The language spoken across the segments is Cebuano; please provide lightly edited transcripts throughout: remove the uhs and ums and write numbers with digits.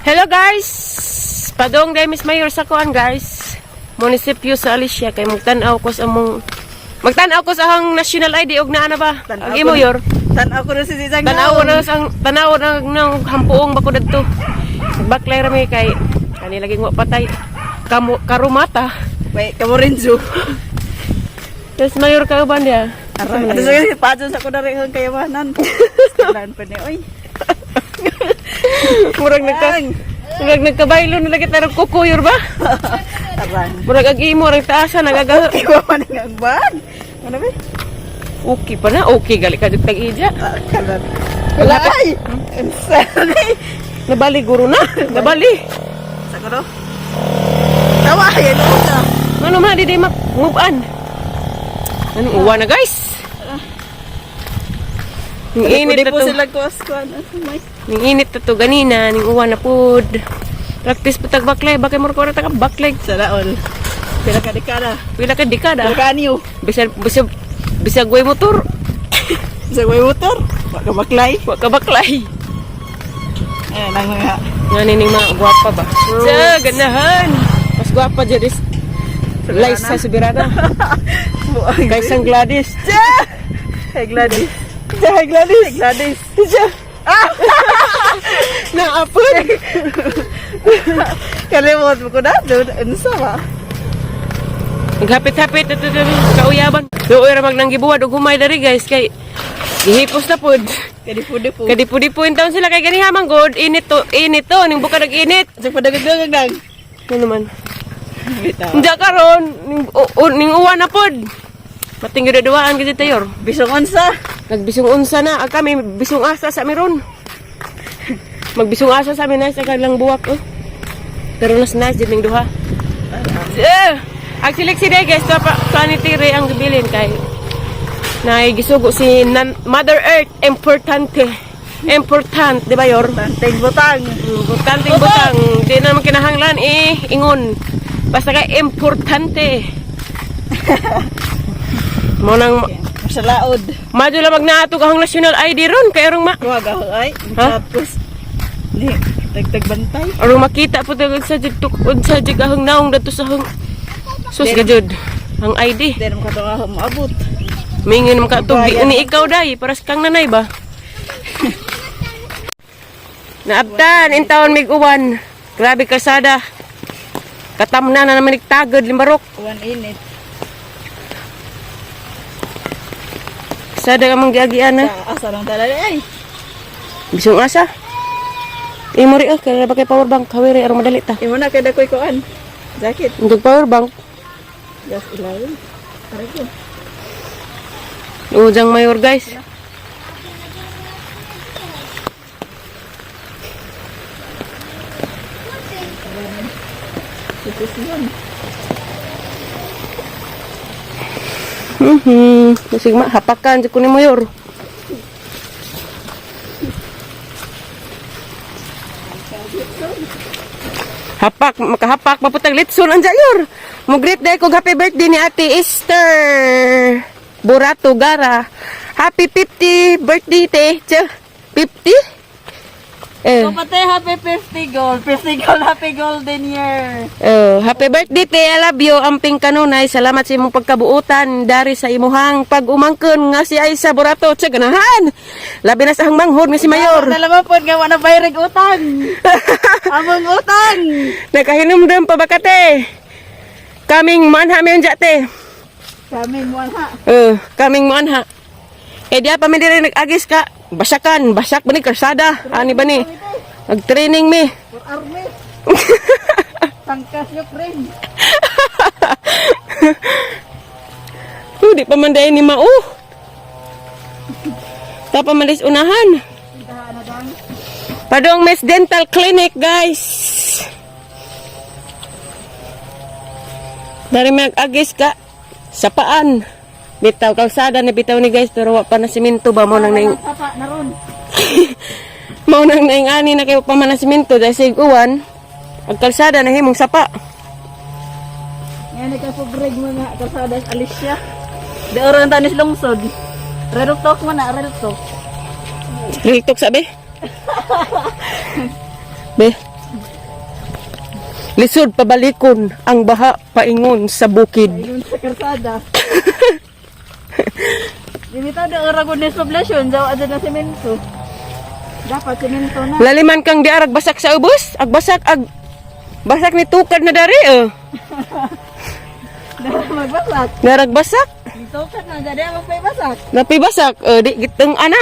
Hello guys! Padong day Miss Mayor sa kuan, guys. Munisipyo sa Alicia kay magtan-aw ko sa among magtan-aw ko sa ahang national ID og naa na ba? Ang imo, yor. Tanaw ko na si Sisang. Tanaw na sa tanaw na ng hampuong bako dadto. Baklay ra mi kay kani lagi wa patay. Kamu karumata. Wait, kamo Renzo. Tapos mayor ka ba niya? Arang. Ano sa padyon sa ko na rin ang kayamanan. Kailan pa ni oy. Murag nagka murag nagkabaylo na lagi tarong kukuyor ba? Arang. Murag ag imo rang taasa nagaga. Iwa man ang bag. Ano ba? Okay pa na, okay gali ka tag ija. Ah, kalat. Wala ay. Unsa ni? Nabali guro na, nabali. Sa ko no? Tawa yan ko na. Ano man di di move on. Anong uwa na, guys? Ang init na po to. sila kuas kuan. May Ang init na to ganina, ning uwa na pud. Practice pa tag baklay, bakay mo ko ta ka baklay. Sana all. Pila ka dekada. Pila ka dekada. Pila ka anyo. Bisag bisag bisag way motor, Sa way motor. Wa ka baklay. wa ka baklay. Ayan ang mga Nga nining mga gwapa ba? Sa ganahan. Mas gwapa jud is Liza Soberana. Buang. Kay San Gladys. Hey Gladys. Hey Gladys. Hey Gladys. Naapod. Kalimot mo ko na doon. Unsa ba? Naghapit-hapit ito ito kauyaban. Luoy ra mag nanggibuwad og humay dari, guys, kay gihipos na pod. Kadipo-dipo. Kadipo-dipo in taon sila kay ganiha man god init to ning buka nag-init. Sa padagdag nang. Ano naman? Bitaw. Hindi karon ning ning uwan na pod. Mating gyud duwaan gid tayor. Bisong unsa? Nagbisong unsa na ah, kami bisong asa sa meron. Magbisong asa sa amin nice ang lang buwak oh. Pero nas nice jud ning duha. Eh, ang siliksi day guys, to pa sanity re ang gibilin kay nay gisugo si Mother Earth importante. Important, di ba yor? Tanteng butang. Importante butang, di na naman kinahanglan eh ingon. Basta kay importante. Mo nang Sa laod. Madyo lang magnaatog ang national ID ron kay arong ma Kuha ka ay. Ha? Tapos ni tagtag bantay. arong makita po tagod sa jud tukod sa jud ahong naong dadto sa ahong sus gajud ang ID. Di naman ka to maabot. Mingin man ka tug ni ikaw day para sa kang nanay ba. Naabtan in taon mig uwan. Grabe kalsada. Katamna na naman nagtagod limbarok. Uwan init. Kalsada ka mong giagian na. Sa asa lang talaga ay. Bisong asa. Imo ri oh, kaya ba kay power bank hawiri arong madali ta. Imo na kay dakoy kuan. Jacket. Ndog power bank. Gas ilawin. Aray ko. Ujang mayor, guys. Ipis yun. Masig ma hapakan jud ko ni mayor. Hapak, makahapak maputag litson ang jayor. Mo-greet dahil kog happy birthday ni Ate Esther Burato Gara. Happy 50 birthday te. Che, 50? Eh. Kapatay, happy 50 gold. 50 gold, happy golden year. Oh, happy birthday te, I love you. Amping kanunay. Salamat sa imong pagkabuutan dari sa imuhang pag-umangkon nga si Aisa Borato. Tsa ganahan. Labi na sa hang manghod nga si Mayor. Dalawa po nga wala bayrig utang. Among utang. Nakahinumdum pa ba ka te? Kaming manha mi unja te. Kami mo ha. Oh, kaming manha. Eh diya pa mi diri nag-agis ka. Basakan, basak ba ni kalsada? Ani ba ni? Nag-training mi. For army. Tangkas Ukraine. Oh, di pa man dahil ni Mao. Ta pa man dahil unahan. Padong Miss Dental Clinic, guys. Dari mag-agis ka sa paan. Bitaw kalsada na bitaw ni guys pero wa pa na simento ba mo nang naing Papa naron. mo nang naing ani na kay wa pa man na simento dahil sa uwan ang kalsada na himong sapa. Ngayon nagkapobreg mga kalsada sa Alicia. Di oro ang tanis lungsod. Real talk mo na, real talk. Real talk sabi. Be. Lisod pabalikon ang baha paingon sa bukid. Ayun sa kalsada. Dito na Aragones poblasyon, daw ada na semento. Dapat semento na. Laliman kang diarag basak sa ubos, ag basak ag basak ni tukad na dari eh. Dapat magbasak. Narag basak, Dito ka na, dali ang magpaibasak. napibasak, eh, di giteng ana.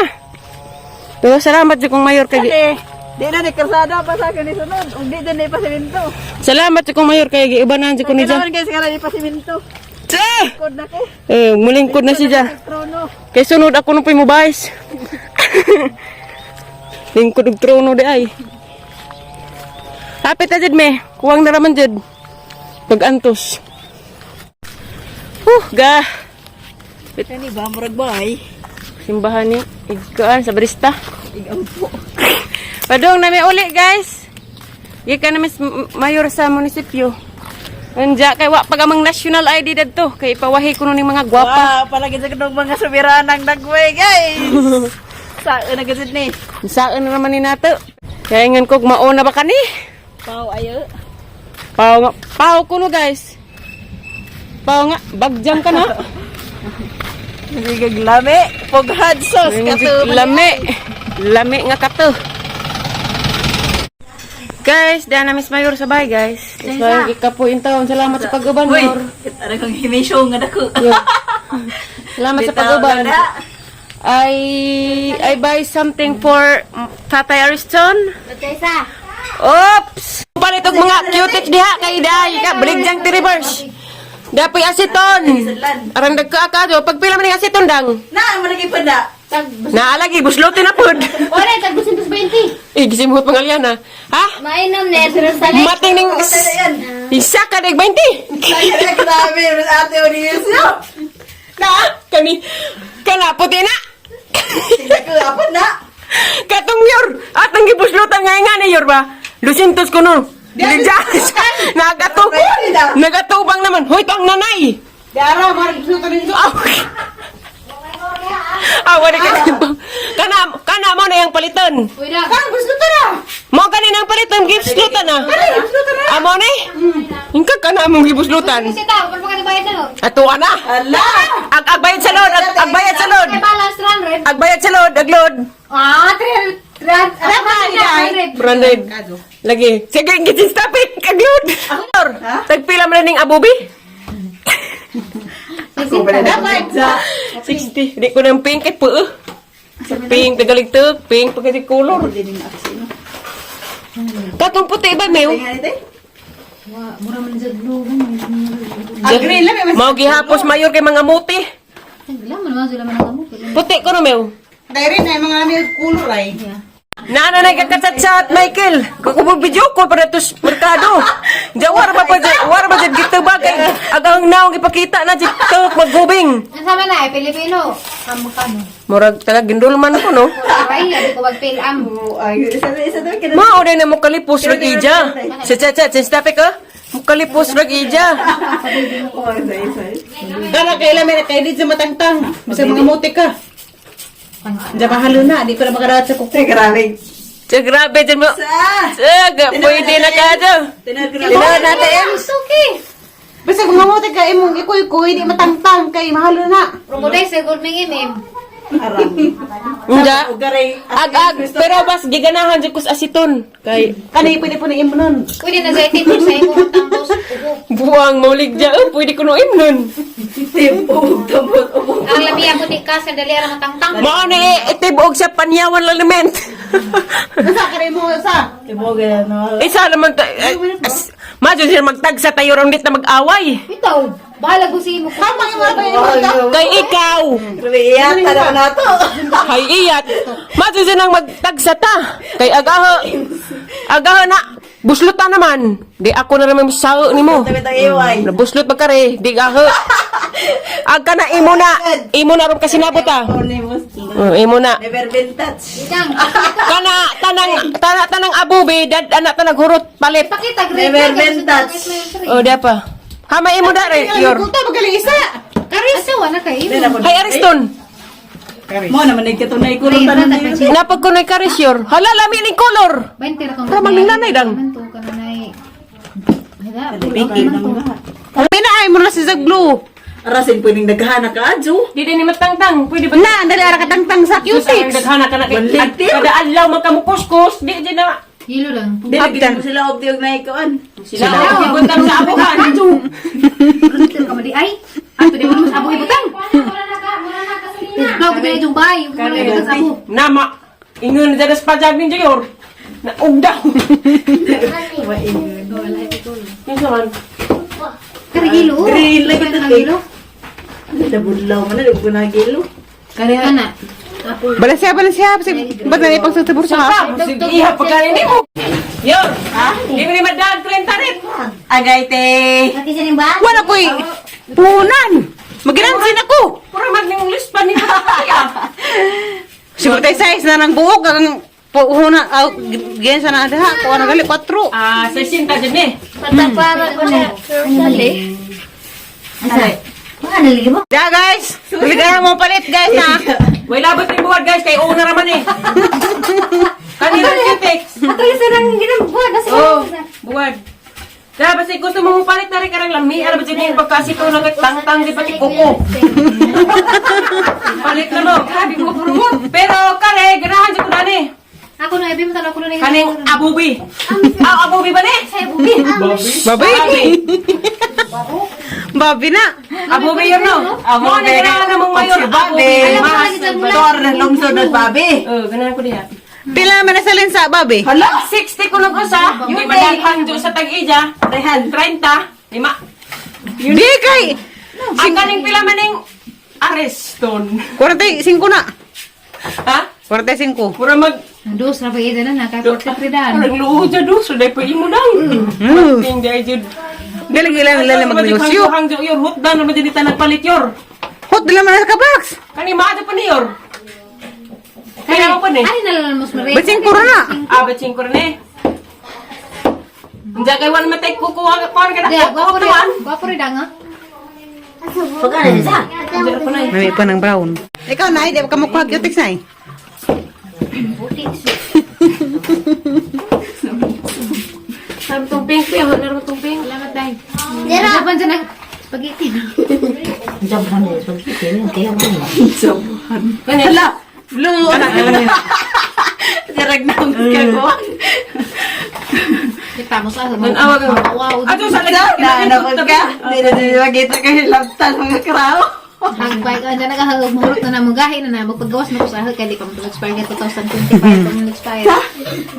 Pero salamat jud kong mayor kay Kani, di na ni kalsada basak ni sunod. Ug di din pa semento. Salamat jud kong mayor kay giibanan jud ko ni Kailangan guys kala pa semento. Tsa! Kod na ko. Eh, mulingkod na siya. Trono. Kay sunod ako nung pimubais. Lingkod og trono di ay. Hapit na jud me. Kuwang na raman jud. Pag-antos. Huh, ga. Kani ba murag bay? Simbahan ni igkaan sa barista. Igampo. Padong nami uli, guys. Gikan namin mayor sa munisipyo. Anja kay wa pag amang national ID dadto kay ipawahi ko ning mga gwapa. Wow, palagi sa kanong mga soberanang dagway, guys. Sa na gazit ni. Saan na naman ni nato? Kaya ingon ko mauna ba kani? Pau ayo. Pao nga, pao kuno guys. Pao nga, bagjam ka na. Nagigaglami. Pughad sauce kato. Lami. Lami nga kato. Guys, daan na Miss Mayor sa bahay, guys. Miss Mayor, ikapo yung taon. Salamat sa pag-uban, Uy, Mayor. kita kong himisyo nga dako. Yun. Salamat sa Bitaw pag-uban. na. I buy something for Tatay Ariston. Kaysa. Oops! Palit og mga cutex diha kay daay ka baligyang ti reverse. Dapoy asiton. Aran dagka ka do pagpila man ning asiton dang. Na, malagi pa na. Naalagi buslote na pod. Wala, tag 220. Eh gisimhot pangalyana. Ha? Mainom na sa Mating ning isa ka dag 20. Kaya grabe, mas ate Onisio. Na kani kana puti na. Dako apa na? Katong yor atang gibuslotan nga ni yor ba? 200 kuno. Nagato. Nagatubang naman. Hoy tong nanay. Dara, marag gusto rin Aw. Ah, wala ka. Kana kana mo na yung palitan. Uy, na. Kang gusto to na. Mo gani nang palitan gibslutan na. Amo ni? Ingka kana mong gibuslutan. Kasi tao, pero baka nabayad na, oh. Ato ana. Ala. Ag agbayad sa load, ag agbayad sa load. May balance 300. Agbayad sa load, aglod. Ah, 300. 300. Branded. Lagi. Sige, gitsin stop it. Aglod. Tagpila man ning abubi? Ako ba na? 60. Di ko nang pink kay puo. Pink tagalig to, pink pagka color. Katong puti ba mew? Agree lang, may mas- Mao gihapos mayor kay mga muti. Wala man, wala man ang amo. Puti ko no mew. Dahil na mga may kulor ay. Naana na kakatsat Michael. Kukubo video call para to sa merkado. Jawar ba pa dyan? War ba dyan gito ba kay agang naong ipakita na dito maghubing. Ang sama na, eh, Pilipino. Kamo kamo. Murag taga gindulman ko no. Ay, di ko magpilam. Ay, isa isa to kina. Mao na mo kalipos rag ija. Sa chat chat sa stop ka. Mo kalipos rag ija. Oh, isa isa. Kana kay lami kay di sa matangtang. Bisa mga muti ka. Diyan mahalo na, di ko na makaraat sa kuko. Ay, grabe. Sa grabe dyan mo. Sa. Sa pwede na ka dyan. Tinawag natin. Suki. Basta kung mamuti ka imong ikuy-kuy di matangtang kay mahalo na. Promoday sa gourmet imim. Aram. Nga. Ugaray. Ag ag pero bas giganahan jud ko sa asiton kay Kani pwede po na imo nun. Pwede na sa itin sa imong tambos. Ubo. buwang maulig dya. Oh, pwede ko no imnon. Timog, tambot, ubo. Ang lami ang puti ka, sandali ara matangtang. Mao ni itibog sa panyawan element. Nasa ka mo sa. Timog, ano. Isa naman ta, eh, madyo sila magtagsa tayo ron dit na mag-away. Itaw, bahala gusi mo. Tama yung mga bayan mo ta. Kay ikaw, Grabe, iyak. Tanaw na to. kay iyat. Madyo silang magtagsa ta. Kay agaho, agaho na, buslutan naman. Di ako na naman sao nimo. Tabi tang iway. Nabuslot ba kare? Di gaho. Agka na imo na. Imo na ron kasi nabot ah. Oh, imo na. Never been touched. Idang, Kana tanang tana tanang abubi dad anak tanang hurot palit. pakita grade. Never been touched. Oh, di pa. Hama imo da re, yor. Kulta magaling isa. Karis wala kayo. Hay Ariston. Mo naman nagkatunay kulong tanan na yun. Napag kunoy karis yor. Hala lami ning color. 20 ra kang. Ramang ning nanay dang. Man to kananay. Pina ay mo na si Zag Blue. Arasin pwedeng naghahanap ka, Adjo. Di din ni matangtang. Pwede ba? Na, dali ara katangtang sa Sus, ang Q6. daghana ka na kay One liter. kada adlaw magkamukuskus, di di na. Hilo lang. Di, lagi mo sila og tiyog na ikuan. Sila ang ibutang sa abuhan. Ka ba di ay? Ato di mo sa abo ibutang. No, kita na yung bay. Wala ibutang sa abo. Nama. Ingon na sa pajag ninyo yor. Na ugdaw. Kinsa man? Kari hilo. Green lagi Kari to, hilo. Nabudlaw man na, di ko nagilo. Kari ana. Balansiya, balansiya. Ba't na ipang sa bursa ha? Sige, iha pagkain nimo. Yor. Ha? Di mo ni madag 30 rit. Agay, te. Wala ko'y punan. Maginansin ako. Pura mag nimong lispan ni kaya. Siguro tayo size na ng buok. Ang puhunan, aw, ganyan sa na ha. Kuha na gali, 4. Ah, 60 dyan eh. Ya guys, ligahan mo palit guys ha. Way labot ni buhat guys kay una raman eh. Kanina Cutex. Ato yung sarang ginambuan. Nasa Oh, buwad. Kaya basta gusto mo palit na rin karang lami, alam ba dyan yung pagkasito na tangtang di pati kuko. Palit na mo, grabe mo promote. Pero kare, ganahan siya ko na ni. Ako na, ibi mo tanaw ko na yung- Kaning abubi. Ah, abubi ba ni? Ay, abubi. Babi. Babi na. Abubi yun no? Mo na ganahan na mong mayor. Si Babi. Alam mo, lagi sa mula. Tor, lungsod ng Babi. Oh, ganahan ko diha. Pila man na sa lensa, babi. Hala! 60 ko lang usa. Di madaghan do sa tag-ija. Rehan. 30. Lima. Di kay. Ang kaning pila maning Areston. 45 na. Ha? 45. Pura mag Dos, na pa na na, kay 43 dan. Parang luho dyan do, so dahil pa imo lang. Ting dahil dyan. Dali gila nila magnegosyo. Hangjo yor, hot dan naman dyan ita nagpalit yor. Hot dila man na ka box. Kani maada pa ni yor. Kaya mo pa ni. Ay, nalalan mo sa Maria. Ba't ko na? Ah, ba't singko rin eh. Diyan kay wan matay kukuha ka ka na. Di, gwapo rin. Kukuha Gwapo rin ah. Diyan ko na eh. Nami pa ng brown. Ikaw na, di ka makuha cutex na eh. Sarap tong pink, kuya. Meron tong pink. Salamat, day. Dapat dyan ang spaghetti. Kani. Hala! Blue! Sirag na ang kagawa. Kita mo sa Tanawa ka. Wow. Ato sa lagi. Naanapod ka. Di na di makita ka hilabtan mga krao. Hagbay ka dyan nagahagag mahurot na namong gahi na na magpagawas na ko sa ahag kay di pa mo expire nga 2025 pa mo expire.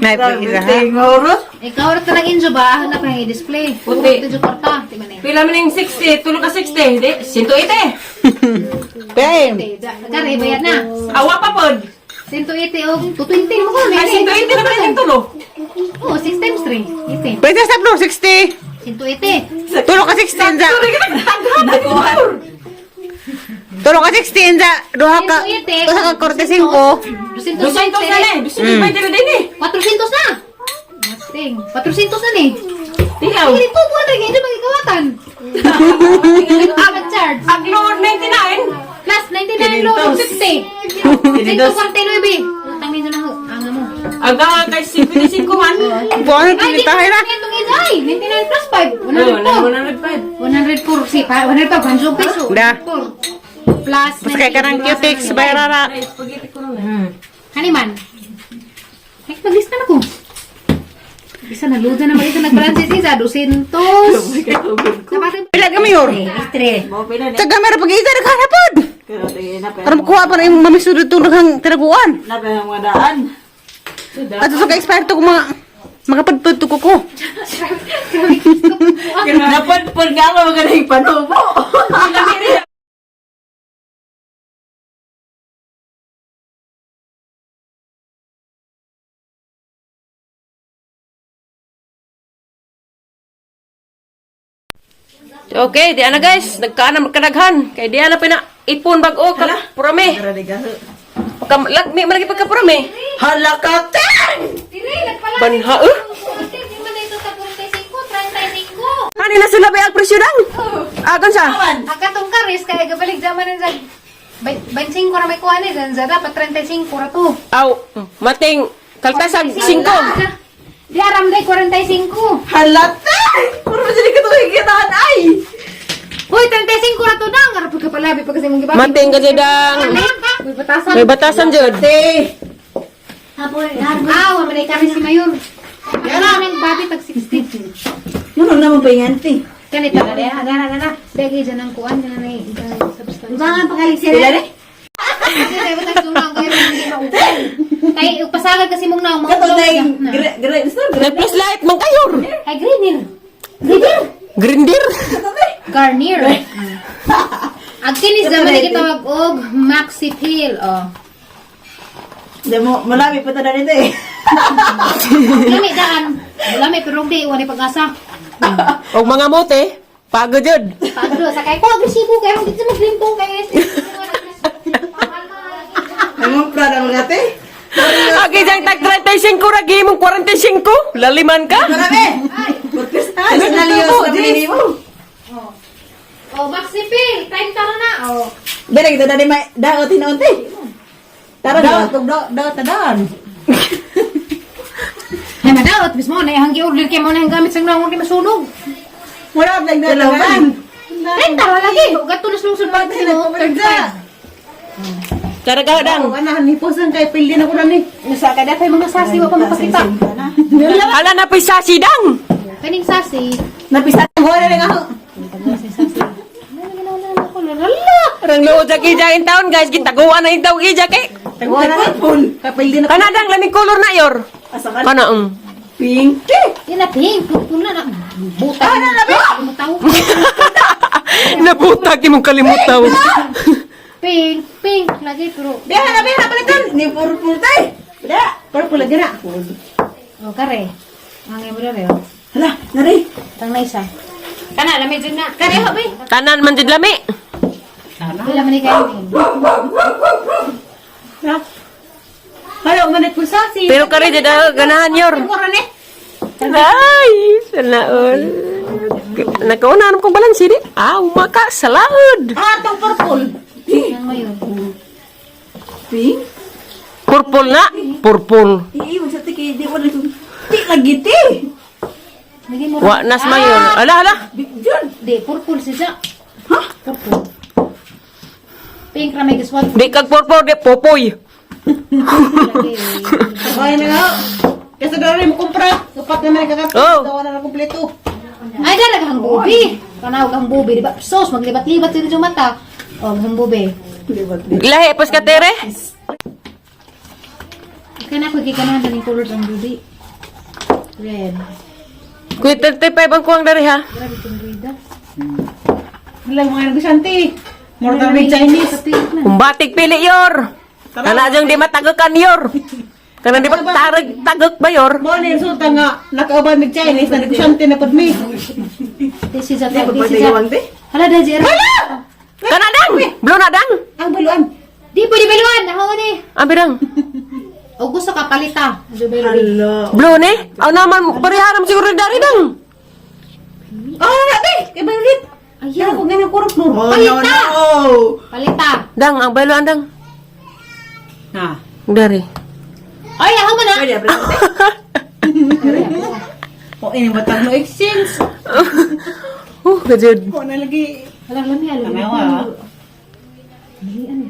Nay, pa isa ha. Tingurot. Ikaw ra tanang injo ba ahag na pa i-display. Puti. Puti jo kwarta, di ba na? Pila man yung 60, tulo ka 60, di? 180. Pem. Kare bayad na. Awa pa pod. 180 og 220 mo ko Ay, 180 na pa rin yung tulo. Oh, 6 times 3. 18. Pwede sa blue, 60. 180. Tulo ka 60 za. Sorry ka nagtaghan. Tulo ka 60 za. Duha ka. 180. Duha ka 45. 200 na 220. eh. 220 na din eh. 400 na. Ting, 400 na ni. Tiyaw. Hindi to buwan rin hindi magigawatan. Ang charge. Ang load 99. Plus 99 load 50. 149. Utang ninyo na ho. Ang mo. Ang gawa kay 55 man. Buwan Ay, di pinitahay na. Itong isa ay 99 plus 5. No, 104. 105. 104 si pa 105 100 peso. Da. 104. Plus Basta kay kanang cutex bayrara. Ay, spaghetti ko na. Hani man. Ay, maglista na ko. Isa na luda na isa nag-balance isa 200. Dapat Pila ka mayor? Mo pila ni. Taga meron pag isa naghanapod. Pero tingin na Para makuha pa na yung mamisudod itong daghang tiraguan. Na pa yung mga daan. At sa ka-expire to kung mga makapadpad to ko ko. Napadpad nga ako mga naging panubo. Okay, di ana guys, nagkaana magkadaghan. Kay di ana pina ipon bag-o ka purame. Pagka lagmi man lagi pagka purame. Hala ka, ten! Dili nagpala. Banha eh. Di man ito sa 45, 35. Ani na sila ba ang presyo dang? Agon sa. Ang katong karis kaya gabalik zaman ng sag 25 ra may kuha ni zanza dapat 35 ra to. Aw, mating kaltasag 5. Di aram day 45. Hala, ten! Puro ba sila Hoy, 35 na to nang. Arap ka palabi pa kasi mong gibati. Mating ka jud ang. May batasan. May batasan jud. Te. Ah, wa man ay kami si Mayor. Yan ang babi tag 60. Ano naman pa yan, te? Kanita na na na na na. Dagi dyan ang kuan na na substance. Bangan pagaling Pila sila. ni? Kasi tayo batang tunang kayo hindi maupol. Kay pasagad kasi mong naong Kato maulog na na. gre gre Nag-plus light man kayor. Ay greener. Greener. Grindir. Garnier. Ang kinis naman ni gitawag og Maxi Peel. Oh. Di mo malami pa tanan nito eh. Lami daan. Lami pero di wala pag-asa. Og mga mote, pagod jud. Pagdo sa kay ko agresibo kayo dito maglimpong kay. Anong prada mga te? Okay, jang tag 35 ra gihimong 45. Laliman ka. Marami. Purpose na nalios na pinili mo. Oh. Oh, Maxi Peel, time tara na. Oh. Bere kita dali may daot hinoon te. Tara Daw, daw. daw, daw, tadaan. Ay madaot mismo na ihang gi-order kay mo na ang gamit sang naong di masunog. Wala lang na Dalawan. Time tara lagi. Ugat tulos lungsod pa mo. Third five. Tara ka dang. Anahan ni posan kay pildi na ko na ni. Nasa kada kay mga sasi wa pa mapakita. Hala na po'y sasi dang. Kaning sasi. Napisa. Wala na nga. Hala. Rang luod sa kija in town guys, gitaguan na itaw kija kay. Wala na purple. Kapildi na. Kana dang lamig color na yor. Asa ka? Kana Pink. Te. Yan na pink, purple na na. Buta. Ah, na Butaw. Nabutag imong kalimutaw. Pink, pink lagi pero Biha na, biha palitan. Ni purple te. Beda. Purple lagi na. oh kare. Ang imo dere oh. Hala, nari. Tang na isa. Kana lami jud na. Kare ho bay. Tanan man jud lami. Wala man ni kayo. Ha? Hala, umanit ko sasi. Pero kare jud ah, ganahan yor. Mura ni. Ay, sanaol. Nakauna kong balansi di. Ah, umaka salaod. Ah, tong purple. Ang mayon. Pink. Purple na, purple. Ii, wag sa tiki di wala ti lagi te. Lagi mo. Wa nas mayon. Ala ala. Big John. Di purple siya. Ha? Purple. Pink ra may giswat. Di kag purple di popoy. Lagi. Ay na nga. Kasi doon rin mo kumpra. Upat naman ang kakapit. Oh. Dawa na na kumpleto. Ay dala kang bubi. Kanaw kang bubi, di ba? Sos maglibat-libat sila yung mata. Oh, kang bubi. Lahi pas ka tere. Kaya na ako giganahan sa ning colors ang bubi. Red. Kuy 35 ang kuwang dari ha. Grabe itong ruida. Wala mga negosyante. Mura kami Chinese. Pink na. Kumbatik pili yor. Kana jang di matagukan yor. Kana di ba tarag tagok ba yor? Mo ni resulta nga nakauban mig Chinese na negosyante na pud mi. This is a Di ba this pwede is a. iwan te? Hala da Jera. Kana dang. Blue na dang. Ang baluan. Di pwede baluan. Ako ni. Abi dang. O gusto ka palita. Hala. Blue ni? Aw naman pariharam siguro dari dang. Oh, na be. Kay balulit. Ayaw. Ako ganyan kurot no. Oh, no, no. Palita. Dang ang baluan dang. Ha. Dari. Ay, ako man ah. Pwede, pwede, te. O ini batang no exchange. Gajud. Ko na lagi. Hala lami alam. Tanawa, ah. Ano?